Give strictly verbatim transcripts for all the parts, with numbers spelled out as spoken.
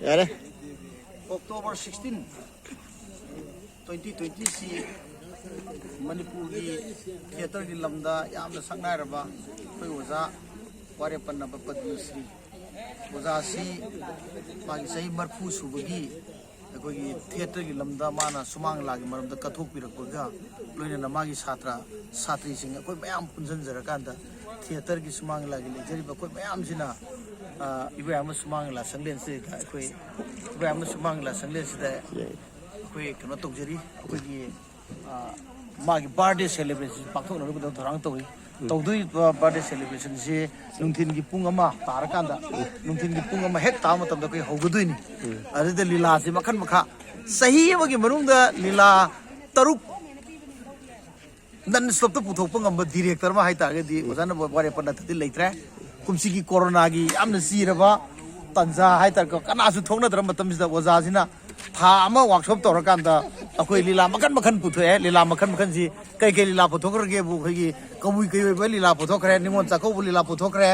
ꯌꯥꯔꯦ꯫ October sixteen, twenty ꯇ꯭ꯋꯦꯟꯇꯤꯁꯤ ꯃꯅꯤꯄꯨꯔꯒꯤ ꯊꯤꯌꯦꯇꯔꯒꯤ ꯂꯝꯗ ꯌꯥꯝꯅ ꯁꯛꯅꯥꯏꯔꯕ ꯑꯩꯈꯣꯏ ꯑꯣꯖꯥ ꯋꯥꯔꯦꯄꯟꯅꯕ ꯄꯗꯃꯁ꯭ꯔꯤ ꯑꯣꯖꯥꯁꯤ ꯃꯥꯒꯤ ꯆꯍꯤ ꯃꯔꯤꯐꯨ ꯁꯨꯕꯒꯤ ꯑꯩꯈꯣꯏꯒꯤ ꯊꯤꯌꯦꯇꯔꯒꯤ ꯂꯝꯗ ꯃꯥꯅ ꯁꯨꯃꯥꯡ ꯂꯤꯂꯥꯒꯤ ꯃꯔꯝꯗ ꯀꯠꯊꯣꯛꯄꯤꯔꯛꯄꯒ ꯂꯣꯏꯅꯅ ꯃꯥꯒꯤ ꯁꯥꯇ꯭ꯔ ꯁꯥꯇ꯭ꯔꯤꯁꯤꯡ ꯑꯩꯈꯣꯏ ꯃꯌꯥꯝ ꯄꯨꯟꯁꯤꯟꯖꯔꯀꯥꯟꯗ ꯊꯤꯌꯦꯇꯔꯒꯤ ꯁꯨꯃꯥꯡ ꯂꯤꯂꯥꯒꯤ ꯂꯩꯖꯔꯤꯕ ꯑꯩꯈꯣꯏ ꯃꯌꯥꯝꯁꯤꯅ, ꯑ, ꯏꯕꯣꯌꯥꯏꯃ ꯁꯨꯃꯥꯡ ꯂꯤꯂꯥ ꯁꯪꯂꯦꯟꯁꯤꯗ ꯑꯩꯈꯣꯏ ꯏꯕꯣꯌꯥꯏꯃ ꯁꯨꯃꯥꯡ ꯂꯤꯂꯥ ꯁꯪꯂꯦꯟꯁꯤꯗ ꯑꯩꯈꯣꯏ ꯀꯩꯅꯣ ꯇꯧꯖꯔꯤ꯫ ꯑꯩꯈꯣꯏꯒꯤ, ꯑ, ꯃꯥꯒꯤ ꯕꯥꯔꯗꯦ ꯁꯦꯂꯦꯕ꯭ꯔꯦꯁꯟ ꯄꯥꯡꯊꯣꯛꯅꯅꯕꯒꯤꯗꯃꯛ ꯊꯧꯔꯥꯡ ꯇꯧꯔꯤ꯫ ꯇꯧꯗꯣꯔꯤꯕ ꯕꯥꯔꯗꯦ ꯁꯦꯂꯦꯕ꯭ꯔꯦꯁꯟꯁꯤ ꯅꯨꯡꯊꯤꯟꯒꯤ ꯄꯨꯡ ꯑꯃ ꯇꯥꯔꯀꯥꯟꯗ, ꯅꯨꯡꯊꯤꯟꯒꯤ ꯄꯨꯡ ꯑꯃ ꯍꯦꯛ ꯇꯥꯕ ꯃꯇꯝꯗ ꯑꯩꯈꯣꯏ ꯍꯧꯒꯗꯣꯏꯅꯤ꯫ ꯑꯗꯨꯗ ꯂꯤꯂꯥꯁꯤ ꯃꯈꯟ ꯃꯈꯥ, ꯆꯍꯤ ꯑꯃꯒꯤ ꯃꯅꯨꯡꯗ ꯂꯤꯂꯥ ꯇꯔꯨꯛ ꯅꯟ ꯁ꯭ꯇꯣꯞꯇ ꯄꯨꯊꯣꯛꯄ ꯉꯝꯕ ꯗꯤꯔꯦꯛꯇꯔ ꯑꯃ ꯍꯥꯏꯇꯥꯔꯒꯗꯤ ꯑꯣꯖꯥ ꯅꯝꯕꯣꯜ ꯋꯥꯔꯦꯞꯄ ꯅꯠꯇꯗꯤ ꯂꯩꯇ꯭ꯔꯦ꯫ ꯀꯨꯝꯁꯤꯒꯤ ꯀꯣꯔꯣꯅꯥꯒꯤ ꯌꯥꯝꯅ ꯆꯤꯔꯕ ꯇꯥꯟꯖꯥ ꯍꯥꯏꯇꯥꯔꯦꯀꯣ, ꯀꯅꯥꯁꯨ ꯊꯣꯛꯅꯗ꯭ꯔ ꯃꯇꯝꯁꯤꯗ ꯑꯣꯖꯥꯁꯤꯅ ꯊꯥ ꯑꯃ ꯋꯥꯛꯁꯣꯞ ꯇꯧꯔꯀꯥꯟꯗ ꯑꯩꯈꯣꯏ ꯂꯤꯂꯥ ꯃꯈꯟ ꯃꯈꯟ ꯄꯨꯊꯣꯛꯑꯦ꯫ ꯂꯤꯂꯥ ꯃꯈꯟ ꯃꯈꯟꯁꯤ ꯀꯩ ꯀꯩ ꯂꯤꯂꯥ ꯄꯨꯊꯣꯛꯈ꯭ꯔꯒꯦꯕꯨ, ꯑꯩꯈꯣꯏꯒꯤ ꯀꯕꯨꯏ ꯀꯩꯑꯣꯏꯕ ꯂꯤꯂꯥ ꯄꯨꯊꯣꯛꯈ꯭ꯔꯦ, ꯅꯤꯉꯣꯜ ꯆꯥꯛꯀꯧꯕ ꯂꯤꯂꯥ ꯄꯨꯊꯣꯛꯈ꯭ꯔꯦ,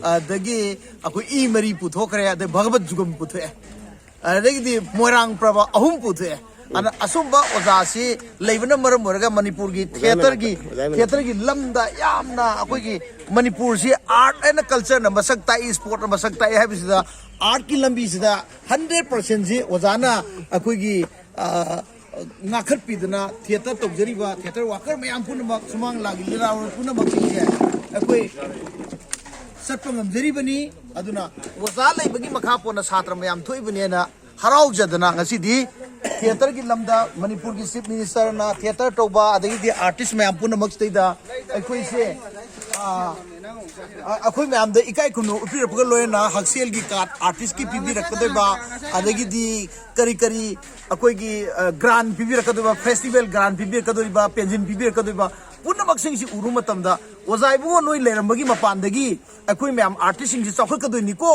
ꯑꯗꯒꯤ ꯑꯩꯈꯣꯏ ꯏ ꯃꯔꯤ ꯄꯨꯊꯣꯛꯈ꯭ꯔꯦ, ꯑꯗꯩ ꯚꯒꯕꯠ ꯖꯨꯒꯝ ꯄꯨꯊꯣꯛꯑꯦ꯫ ꯑꯗꯒꯤꯗꯤ ꯃꯣꯏꯔꯥꯡ ꯄ꯭ꯔꯕ ꯑꯍꯨꯝ ꯄꯨꯊꯣꯛꯑꯦ꯫ ꯑꯗꯨꯅ ꯑꯁꯨꯝꯕ ꯑꯣꯖꯥꯁꯤ ꯂꯩꯕꯅ ꯃꯔꯝ ꯑꯣꯏꯔꯒ ꯃꯅꯤꯄꯨꯔꯒꯤ ꯊꯤꯌꯦꯇꯔꯒꯤ, ꯊꯤꯌꯦꯇꯔꯒꯤ ꯂꯝꯗ ꯌꯥꯝꯅ ꯑꯩꯈꯣꯏꯒꯤ ꯃꯅꯤꯄꯨꯔꯁꯤ ꯑꯥꯔꯠ ꯑꯦꯟ ꯀꯜꯆꯔꯅ ꯃꯁꯛ ꯇꯥꯛꯏ, ꯏꯁꯄꯣꯔꯠꯅ ꯃꯁꯛ ꯇꯥꯛꯏ ꯍꯥꯏꯕꯁꯤꯗ ꯑꯥꯔꯠꯀꯤ ꯂꯝꯕꯤꯁꯤꯗ ꯍꯟꯗ꯭ꯔꯦꯠ ꯄꯥꯔꯁꯦꯟꯁꯤ ꯑꯣꯖꯥꯅ ꯑꯩꯈꯣꯏꯒꯤ, ꯑ, ꯉꯥꯛꯈꯠꯄꯤꯗꯅ ꯊꯤꯌꯦꯇꯔ ꯇꯧꯖꯔꯤꯕ ꯊꯤꯌꯦꯇꯔ ꯋꯥꯀꯔ ꯃꯌꯥꯝ ꯄꯨꯝꯅꯃꯛ, ꯁꯨꯃꯥꯡ ꯂꯤꯂꯥꯒꯤ ꯂꯤꯂꯥꯔꯣꯏ ꯄꯨꯝꯅꯃꯛꯁꯤꯡꯁꯦ ꯑꯩꯈꯣꯏ ꯆꯠꯄ ꯉꯝꯖꯔꯤꯕꯅꯤ꯫ ꯑꯗꯨꯅ ꯑꯣꯖꯥ ꯂꯩꯕꯒꯤ ꯃꯈꯥ ꯄꯣꯟꯅ ꯁꯥꯇ꯭ꯔ ꯃꯌꯥꯝ ꯊꯣꯛꯏꯕꯅꯦꯅ ꯍꯔꯥꯎꯖꯗꯅ ꯉꯁꯤꯗꯤ ꯊꯤꯌꯦꯇꯔꯒꯤ ꯂꯝꯗ ꯃꯅꯤꯄꯨꯔꯒꯤ ꯆꯤꯐ ꯃꯤꯅꯤꯁꯇꯔꯅ ꯊꯤꯌꯦꯇꯔ ꯇꯧꯕ, ꯑꯗꯒꯤꯗꯤ ꯑꯥꯔꯇꯤꯁ ꯃꯌꯥꯝ ꯄꯨꯝꯅꯃꯛꯁꯤꯗꯩꯗ ꯑꯩꯈꯣꯏꯁꯦ, ꯑ, ꯑ, ꯑꯩꯈꯣꯏ ꯃꯌꯥꯝꯗ ꯏꯀꯥꯏ ꯈꯨꯝꯅꯕ ꯎꯠꯄꯤꯔꯛꯄꯒ ꯂꯣꯏꯅꯅ ꯍꯛꯁꯦꯜꯒꯤ ꯀꯥꯔꯗ ꯑꯥꯔꯇꯤꯁꯀꯤ ꯄꯤꯕꯤꯔꯛꯀꯗꯣꯏꯕ, ꯑꯗꯒꯤꯗꯤ ꯀꯔꯤ ꯀꯔꯤ ꯑꯩꯈꯣꯏꯒꯤ, ꯑ, ꯒ꯭ꯔꯥꯟ ꯄꯤꯕꯤꯔꯛꯀꯗꯣꯏꯕ, ꯐꯦꯁꯇꯤꯚꯦꯜ ꯒ꯭ꯔꯥꯟ ꯄꯤꯕꯤꯔꯛꯀꯗꯣꯔꯤꯕ, ꯄꯦꯟꯁꯤꯟ ꯄꯤꯕꯤꯔꯛꯀꯗꯣꯏꯕ ꯄꯨꯝꯅꯃꯛꯁꯤꯡꯁꯤ ꯎꯔꯨꯕ ꯃꯇꯝꯗ, ꯑꯣꯖꯥ ꯏꯕꯨꯡꯉꯣ ꯅꯣꯏ ꯂꯩꯔꯝꯕꯒꯤ ꯃꯄꯥꯟꯗꯒꯤ ꯑꯩꯈꯣꯏ ꯃꯌꯥꯝ ꯑꯥꯔꯇꯤꯁꯁꯤꯡꯁꯤ ꯆꯥꯎꯈꯠꯀꯗꯣꯏꯅꯤꯀꯣ,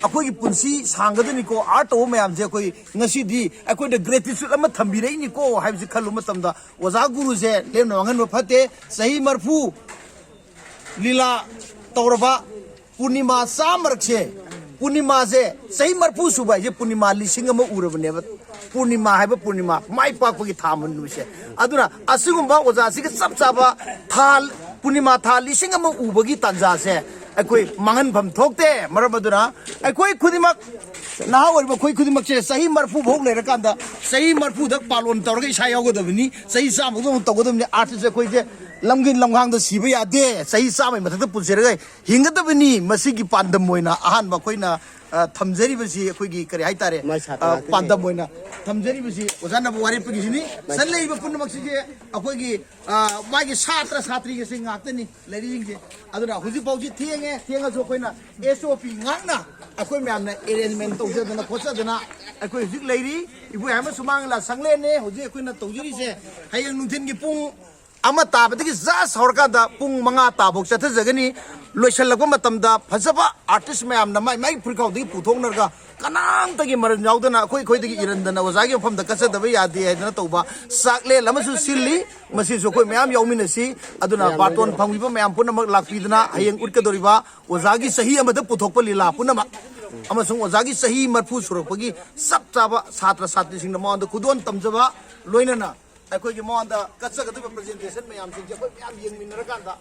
ꯑꯩꯈꯣꯏꯒꯤ ꯄꯨꯟꯁꯤ ꯁꯥꯡꯒꯗꯣꯏꯅꯤꯀꯣ, ꯑꯥꯔꯠ ꯇꯧꯕ ꯃꯌꯥꯝꯁꯦ ꯑꯩꯈꯣꯏ ꯉꯁꯤꯗꯤ ꯑꯩꯈꯣꯏꯗ ꯒ꯭ꯔꯦꯇꯤꯆꯨꯠ ꯑꯃ ꯊꯝꯕꯤꯔꯛꯏꯅꯤꯀꯣ ꯍꯥꯏꯕꯁꯤ ꯈꯜꯂꯨꯕ ꯃꯇꯝꯗ, ꯑꯣꯖꯥ ꯒꯨꯔꯨꯁꯦ ꯂꯦꯝꯅ ꯃꯥꯡꯍꯟꯕ ꯐꯠꯇꯦ꯫ ꯆꯍꯤ ꯃꯔꯤꯐꯨ ꯂꯤꯂꯥ ꯇꯧꯔꯕ ꯄꯨꯔꯅꯤꯃꯥ ꯆꯥꯃꯔꯛꯁꯦ ꯄꯨꯔꯅꯤꯃꯥꯁꯦ, ꯆꯍꯤ ꯃꯔꯤꯐꯨ ꯁꯨꯕ ꯍꯥꯏꯁꯦ ꯄꯨꯔꯅꯤꯃꯥ ꯂꯤꯁꯤꯡ ꯑꯃ ꯎꯔꯕꯅꯦꯕ꯫ ꯄꯨꯔꯅꯤꯃꯥ ꯍꯥꯏꯕ ꯄꯨꯔꯅꯤꯃꯥ, ꯃꯥꯏ ꯄꯥꯛꯄꯒꯤ ꯊꯥ ꯑꯃ ꯅꯨꯃꯤꯠꯁꯦ꯫ ꯑꯗꯨꯅ ꯑꯁꯤꯒꯨꯝꯕ ꯑꯣꯖꯥꯁꯤꯒ ꯆꯞ ꯆꯥꯕ ꯊꯥ, ꯄꯨꯔꯅꯤꯃꯥ ꯊꯥ ꯂꯤꯁꯤꯡ ꯑꯃ ꯎꯕꯒꯤ ꯇꯥꯟꯖꯥꯁꯦ ꯑꯩꯈꯣꯏ ꯃꯥꯡꯍꯟꯐꯝ ꯊꯣꯛꯇꯦ꯫ ꯃꯔꯝ ꯑꯗꯨꯅ ꯑꯩꯈꯣꯏ ꯈꯨꯗꯤꯡꯃꯛ, ꯅꯍꯥ ꯑꯣꯏꯔꯤꯕ ꯑꯩꯈꯣꯏ ꯈꯨꯗꯤꯡꯃꯛꯁꯦ ꯆꯍꯤ ꯃꯔꯤꯐꯨ ꯐꯥꯎ ꯂꯩꯔꯀꯥꯟꯗ, ꯆꯍꯤ ꯃꯔꯤꯐꯨꯗ ꯄꯥꯂꯣꯟ ꯇꯧꯔꯒ ꯏꯁꯥ ꯌꯥꯎꯒꯗꯕꯅꯤ, ꯆꯍꯤ ꯆꯥꯝꯃꯗ ꯑꯃꯨꯛ ꯇꯧꯒꯗꯕꯅꯤ꯫ ꯑꯥꯔꯇꯤꯁ ꯑꯩꯈꯣꯏꯁꯦ ꯂꯝꯒꯤ ꯂꯝꯍꯥꯡꯗ ꯁꯤꯕ ꯌꯥꯗꯦ, ꯆꯍꯤ ꯆꯥꯝꯃꯒꯤ ꯃꯊꯛꯇ ꯄꯨꯟꯁꯤꯔꯒ ꯍꯤꯡꯒꯗꯕꯅꯤ꯫ ꯃꯁꯤꯒꯤ ꯄꯥꯟꯗꯝ ꯑꯣꯏꯅ ꯑꯍꯥꯟꯕ ꯑꯩꯈꯣꯏꯅ, ꯑ, ꯊꯝꯖꯔꯤꯕꯁꯤ ꯑꯩꯈꯣꯏꯒꯤ ꯀꯔꯤ ꯍꯥꯏꯇꯥꯔꯦ, ꯃꯥꯏ ꯁꯥꯇ꯭ꯔ ꯑ, ꯉꯥꯛꯇꯅꯤ꯫ ꯄꯥꯟꯗꯝ ꯑꯣꯏꯅ ꯊꯝꯖꯔꯤꯕꯁꯤ ꯑꯣꯖꯥ ꯅꯕ ꯋꯥꯔꯦꯞꯄꯒꯤꯁꯤꯅꯤ꯫ ꯁꯤꯗ ꯂꯩꯔꯤꯕ ꯄꯨꯝꯅꯃꯛꯁꯤꯡꯁꯦ ꯑꯩꯈꯣꯏꯒꯤ, ꯑ, ꯃꯥꯒꯤ ꯁꯥꯇ꯭ꯔ ꯁꯥꯇ꯭ꯔꯤꯒꯁꯤ ꯉꯥꯛꯇꯅꯤ ꯂꯩꯔꯤꯁꯤꯡꯁꯦ꯫ ꯑꯗꯨꯅ ꯍꯧꯖꯤꯛ ꯐꯥꯎꯁꯤ ꯊꯦꯡꯉꯦ, ꯊꯦꯡꯉꯁꯨ ꯑꯩꯈꯣꯏꯅ ꯑꯦꯁ ꯑꯣ ꯄꯤ ꯉꯥꯛꯅ ꯑꯩꯈꯣꯏ ꯃꯌꯥꯝꯅ ꯑꯦꯔꯦꯟꯖꯃꯦꯟ ꯇꯧꯖꯗꯅ ꯈꯣꯠꯆꯗꯅ ꯑꯩꯈꯣꯏ ꯍꯧꯖꯤꯛ ꯂꯩꯔꯤ꯫ ꯏꯕꯣꯌꯥꯏꯃ ꯁꯨꯃꯥꯡ ꯂꯤꯂꯥ ꯁꯪꯂꯦꯟꯅꯦ ꯍꯧꯖꯤꯛ ꯑꯩꯈꯣꯏꯅ ꯇꯧꯖꯔꯤꯁꯦ꯫ ꯍꯌꯦꯡ ꯅꯨꯡꯊꯤꯟꯒꯤ ꯄꯨꯡ ꯑꯃ ꯇꯥꯕꯗꯒꯤ ꯖꯁ ꯍꯧꯔꯀꯥꯟꯗ ꯄꯨꯡ ꯃꯉꯥ ꯇꯥꯐꯥꯎ ꯆꯠꯊꯖꯒꯅꯤ꯫ ꯂꯣꯏꯁꯤꯜꯂꯛꯄ ꯃꯇꯝꯗ ꯐꯖꯕ ꯑꯥꯔꯇꯤꯁ ꯃꯌꯥꯝꯅ ꯃꯥꯏ ꯃꯥꯏ ꯐꯨꯔꯤꯠꯈꯥꯎꯗꯒꯤ ꯄꯨꯊꯣꯛꯅꯔꯒ ꯀꯅꯥꯝꯇꯒꯤ ꯃꯔꯟ ꯌꯥꯎꯗꯅ ꯑꯩꯈꯣꯏ ꯑꯩꯈꯣꯏꯗꯒꯤ ꯏꯔꯟꯗꯅ ꯑꯣꯖꯥꯒꯤ ꯃꯐꯝꯗ ꯀꯠꯆꯗꯕ ꯌꯥꯗꯦ ꯍꯥꯏꯗꯅ ꯇꯧꯕ ꯆꯥꯛꯂꯦꯟ ꯑꯃꯁꯨ ꯁꯤꯜꯂꯤ꯫ ꯃꯁꯤꯁꯨ ꯑꯩꯈꯣꯏ ꯃꯌꯥꯝ ꯌꯥꯎꯃꯤꯟꯅꯁꯤ꯫ ꯑꯗꯨꯅ ꯕꯥꯔꯇꯣꯟ ꯐꯪꯂꯤꯕ ꯃꯌꯥꯝ ꯄꯨꯝꯅꯃꯛ ꯂꯥꯛꯄꯤꯗꯨꯅ ꯍꯌꯦꯡ ꯎꯠꯀꯗꯧꯔꯤꯕ ꯑꯣꯖꯥꯒꯤ ꯆꯍꯤ ꯑꯃꯗ ꯄꯨꯊꯣꯛꯄ ꯂꯤꯂꯥ ꯄꯨꯝꯅꯃꯛ ꯑꯃꯁꯨꯡ ꯑꯣꯖꯥꯒꯤ ꯆꯍꯤ ꯃꯔꯤꯐꯨ ꯁꯨꯔꯛꯄꯒꯤ ꯆꯞ ꯆꯥꯕ ꯁꯥꯇ꯭ꯔ ꯁꯥꯇ꯭ꯔꯤꯁꯤꯡꯅ ꯃꯉꯣꯟꯗ ꯈꯨꯗꯣꯜ ꯇꯝꯖꯕ, ꯂꯣꯏꯅꯅ ꯑꯩꯈꯣꯏꯒꯤ ꯃꯉꯣꯟꯗ ꯀꯠꯆꯒꯗꯧꯔꯤꯕ ꯄ꯭ꯔꯖꯦꯟꯇꯦꯁꯟ ꯃꯌꯥꯝꯁꯤꯡꯁꯦ ꯑꯩꯈꯣꯏ ꯃꯌꯥꯝ ꯌꯦꯡꯃꯤꯟꯅꯔꯀꯥꯟꯗ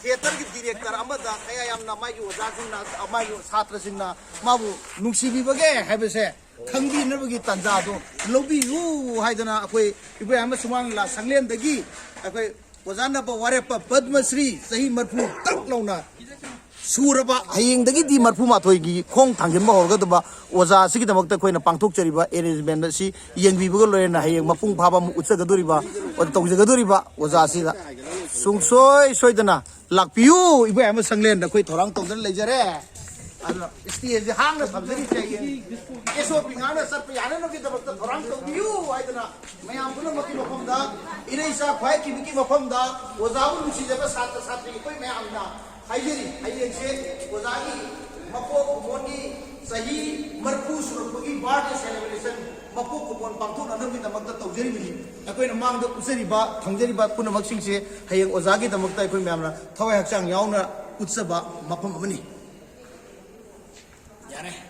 ꯊꯤꯌꯦꯇꯔꯒꯤ ꯗꯤꯔꯦꯛꯇꯔ ꯑꯃꯗ ꯀꯌꯥ ꯌꯥꯝꯅ ꯃꯥꯒꯤ ꯑꯣꯖꯥꯁꯤꯡꯅ, ꯃꯥꯒꯤ ꯁꯥꯇ꯭ꯔꯁꯤꯡꯅ ꯃꯥꯕꯨ ꯅꯨꯡꯁꯤꯕꯤꯕꯒꯦ ꯍꯥꯏꯕꯁꯦ ꯈꯪꯕꯤꯅꯕꯒꯤ ꯇꯥꯟꯖꯥꯗꯣ ꯂꯧꯕꯤꯌꯨ ꯍꯥꯏꯗꯅ ꯑꯩꯈꯣꯏ ꯏꯕꯣꯌꯥꯏꯃ ꯁꯨꯃꯥꯡ ꯂꯤꯂꯥ ꯁꯪꯂꯦꯟꯗꯒꯤ ꯑꯩꯈꯣꯏ ꯑꯣꯖꯥ ꯅꯕ ꯋꯥꯔꯦꯞꯄ ꯄꯗꯃꯁ꯭ꯔꯤ ꯆꯍꯤ ꯃꯔꯤꯐꯨ ꯇꯛ ꯂꯥꯎꯅ ꯁꯨꯔꯕ, ꯍꯌꯦꯡꯗꯒꯤꯗꯤ ꯃꯔꯤꯐꯨ ꯃꯥꯊꯣꯏꯒꯤ ꯈꯣꯡ ꯊꯥꯡꯖꯤꯟꯕ ꯍꯧꯔꯒꯗꯕ ꯑꯣꯖꯥ ꯑꯁꯤꯒꯤꯗꯃꯛꯇ ꯑꯩꯈꯣꯏꯅ ꯄꯥꯡꯊꯣꯛꯆꯔꯤꯕ ꯑꯦꯔꯦꯟꯖꯃꯦꯟ ꯑꯁꯤ ꯌꯦꯡꯕꯤꯕꯒ ꯂꯣꯏꯅꯅ ꯍꯌꯦꯡ ꯃꯄꯨꯡ ꯐꯥꯕ ꯑꯃ ꯎꯠꯆꯒꯗꯧꯔꯤꯕ, ꯇꯧꯖꯒꯗꯧꯔꯤꯕ ꯑꯣꯖꯥ ꯑꯁꯤꯗ ꯁꯨꯡꯁꯣꯏ ꯁꯣꯏꯗꯅ ꯂꯥꯛꯄꯤꯌꯨ꯫ ꯏꯕꯣꯌꯥꯏꯃ ꯁꯪꯂꯦꯟꯗ ꯑꯩꯈꯣꯏ ꯊꯧꯔꯥꯡ ꯇꯧꯗꯨꯅ ꯂꯩꯖꯔꯦ꯫ ꯑꯗꯨꯅ ꯁ꯭ꯇꯦꯖꯁꯦ ꯍꯥꯡꯅ ꯊꯝꯖꯔꯤꯁꯦ ꯍꯌꯦꯡ ꯑꯦꯁ ꯑꯣ ꯄꯤ ꯉꯥꯛꯅ ꯆꯠꯄ ꯌꯥꯅꯅꯕꯒꯤꯗꯃꯛꯇ ꯊꯧꯔꯥꯡ ꯇꯧꯕꯤꯌꯨ ꯍꯥꯏꯗꯅ ꯃꯌꯥꯝ ꯄꯨꯝꯅꯃꯛꯀꯤ ꯃꯐꯝꯗ, ꯏꯔꯩꯆꯥ ꯈ꯭ꯋꯥꯏ ꯀꯤꯕꯤꯒꯤ ꯃꯐꯝꯗ, ꯑꯣꯖꯥꯕꯨ ꯅꯨꯡꯁꯤꯖꯕ ꯁꯥꯇ꯭ꯔ ꯁꯥꯇ꯭ꯔꯤ ꯑꯩꯈꯣꯏ ꯃꯌꯥꯝꯅ ꯍꯥꯏꯖꯔꯤ, ꯍꯌꯦꯡꯁꯦ ꯑꯣꯖꯥꯒꯤ ꯃꯄꯣꯛ ꯀꯨꯝꯑꯣꯟꯒꯤ ꯆꯍꯤ ꯃꯔꯤꯐꯨ ꯁꯨꯔꯛꯄꯒꯤ ꯕꯥꯔꯗꯦ ꯁꯦꯂꯦꯕ꯭ꯔꯦꯁꯟ, ꯃꯄꯣꯛ ꯀꯨꯝꯑꯣꯟ ꯄꯥꯡꯊꯣꯛꯅꯅꯕꯒꯤꯗꯃꯛꯇ ꯇꯧꯖꯔꯤꯕꯅꯤ꯫ ꯑꯩꯈꯣꯏꯅ ꯃꯥꯡꯗ ꯎꯠꯆꯔꯤꯕ, ꯊꯝꯖꯔꯤꯕ ꯄꯨꯝꯅꯃꯛꯁꯤꯡꯁꯦ ꯍꯌꯦꯡ ꯑꯣꯖꯥꯒꯤꯗꯃꯛꯇ ꯑꯩꯈꯣꯏ ꯃꯌꯥꯝꯅ ꯊꯋꯥꯏ ꯍꯛꯆꯥꯡ ꯌꯥꯎꯅ ꯎꯠꯆꯕ ꯃꯐꯝ ꯑꯃꯅꯤ꯫ ꯌꯥꯔꯦ꯫